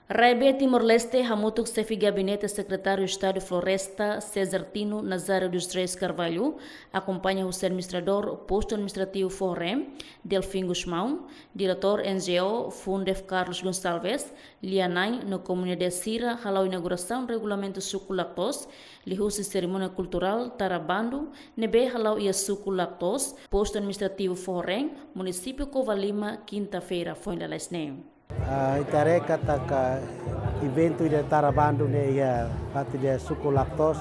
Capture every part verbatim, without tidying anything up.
RAEB Timor-Leste hamutuk Xefe Gabinete Sekretáriu Estadu Floresta, Cesar Tino Nazário dos Reis Carvalho, akompaña husi administradór Postu Administrativu Foho Rein, Delfim Gusmão, Diretór N G O Fundef Carlos Gonçalves, lia-na'in no komunidade sira hala'o inaugurasaun regulamentu suku laktos, liuhusi serimónia kulturál tara bandu ne'ebé hala'o iha suku laktos, Postu Administrativu Foho Rein, Munisípiu Covalima, kinta-feira foin lalais ne'e. Ah, ita haree katak eventu ida tara bandu ne'e iha fatin ida suku laktos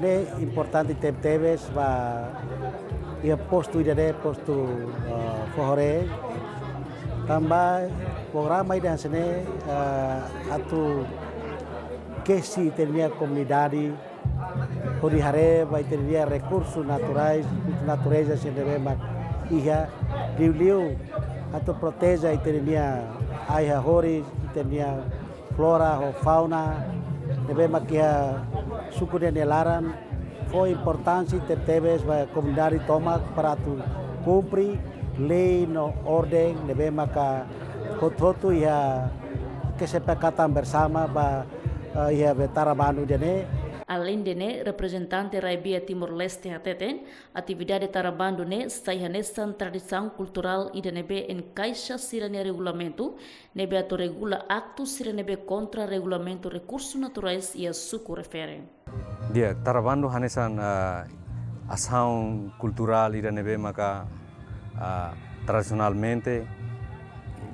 ne'e importante tebetebes ba iha postu ida-ne'e, postu, ah, Foho Rein. Tanba programa ida hanesan ne'e, ah, atu kesi ita-nia komunidade hodi haree ba ita-nia rekursu naturais, natureza sira ne'ebé mak iha, liuliu atu proteje ita-nia ai-hahoris, ita-nia flora ho fauna ne'ebé mak iha suku ne'e nia laran. Fó importánsia tebetebes ba komunidade tomak para atu kumpre lei no orden ne'ebé maka hotu-hotu iha kesepakatan bersama ba, eh, iha be tara bandu ida-ne'e. Aleinde ne'e, reprezentante RAEB iha Timor-Leste hateten, atividade tara bandu ne'e sai hanesan tradisaun kulturál ida ne'ebé enkaixa sira-nia regulamentu, ne'ebé atu regula aktu sira ne'ebé kontra regulamentu rekursu naturais iha suku refere. Di'ak, tara bandu hanesan, ah, asaun kulturál ida ne'ebé maka, ah, tradisionalmente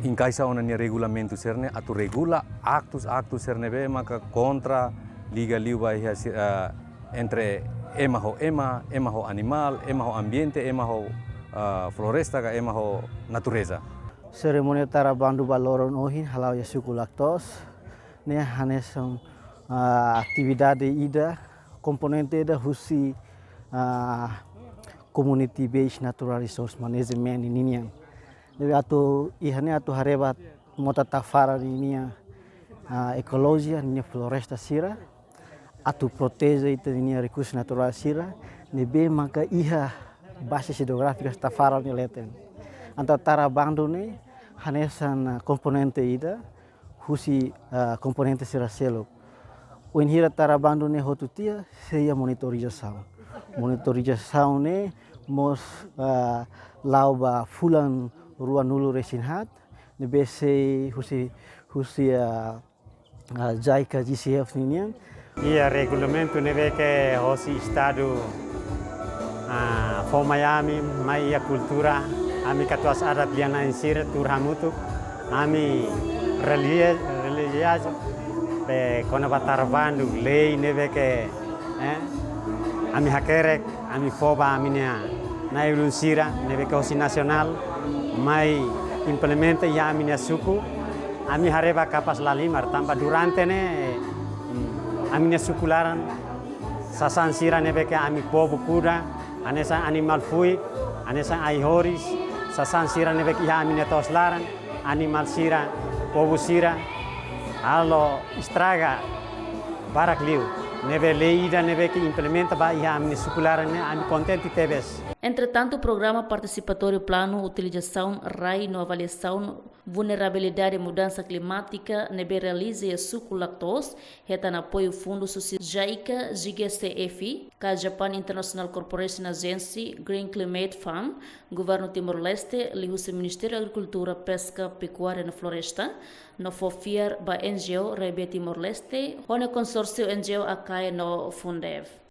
enkaixa ona nia regulamentu sira-ne'e atu regula aktus-aktus sira ne'ebé maka kontra liga liu ba iha si-, ah, entre ema ho ema, ema ho animál, ema ho ambiente, ema ho, ah, floresta ka ema ho natureza. Serimónia tara bandu ba loron ohin hala'o iha suku laktos ne'e hanesan, ah, atividade ida, komponente ida husi, ah, Community Based Natural Resource Management ninian. Ne'ebé atu iha ne'e atu haree ba mota Tafarani ninia, ah, ekolojia, ninia floresta sira, atu proteje ita-nia rekursu naturál sira ne'ebé maka iha basis idrográfika Tafarani nia leten. Entaun tara bandu ne'e hanesan, ah, komponente ida husi, ah, komponente sira seluk. Wainhira tara bandu ne'e hotu tiha, sei iha monitorizasaun. Monitorizasaun ne'e mós, ah, la'o ba fulan ruanulu-resin-haat, ne'ebé sei husi, husi, ah, ah, JICA GCF ninian. Iha regulamentu ne'ebé ke hosi Estadu, ah, fó mai ami, mai iha kultura, ami katuas adat lia-na'in sira tuur hamutuk, ami relie-, relijiozu, be kona-ba tara bandu, lei ne'ebé ke, eh, ami hakerek, ami fó ba ami-nia na'i-ulun sira ne'ebé ke hosi nasionál mai implementa iha ami-nia suku. Ami haree ba kapás lahalimar tanba durante ne'e, hmm, ami-nia suku laran sasán sira ne'ebé ke ami povu kuda, hanesan animál fuik, hanesan ai-horis, sasán sira ne'ebé ke iha ami-nia to'os laran, animál sira, povu sira, halo estraga barak liu. Ne'ebé lei ida ne'ebé ke implementa ba iha ami-nia suku laran ne'e ami kontente tebes. Entretantu, programa partisipatóriu Planu Utilizasaun Rai no Avaliasaun Vulnerabilidade Mudansa Klimátika ne'ebé realiza iha suku laktos, hetan apoiu fundu husi JICA, GCF, ka Japan International Cooperation Agency, Green Climate Fund, Governu Timor-Leste, liuhusi Ministériu Agrikultura, Peska, Pekuária no Floresta, no fó fiar ba NGO RAEB Timor-Leste, ho nia konsórsiu NGO ACAE no Fundef.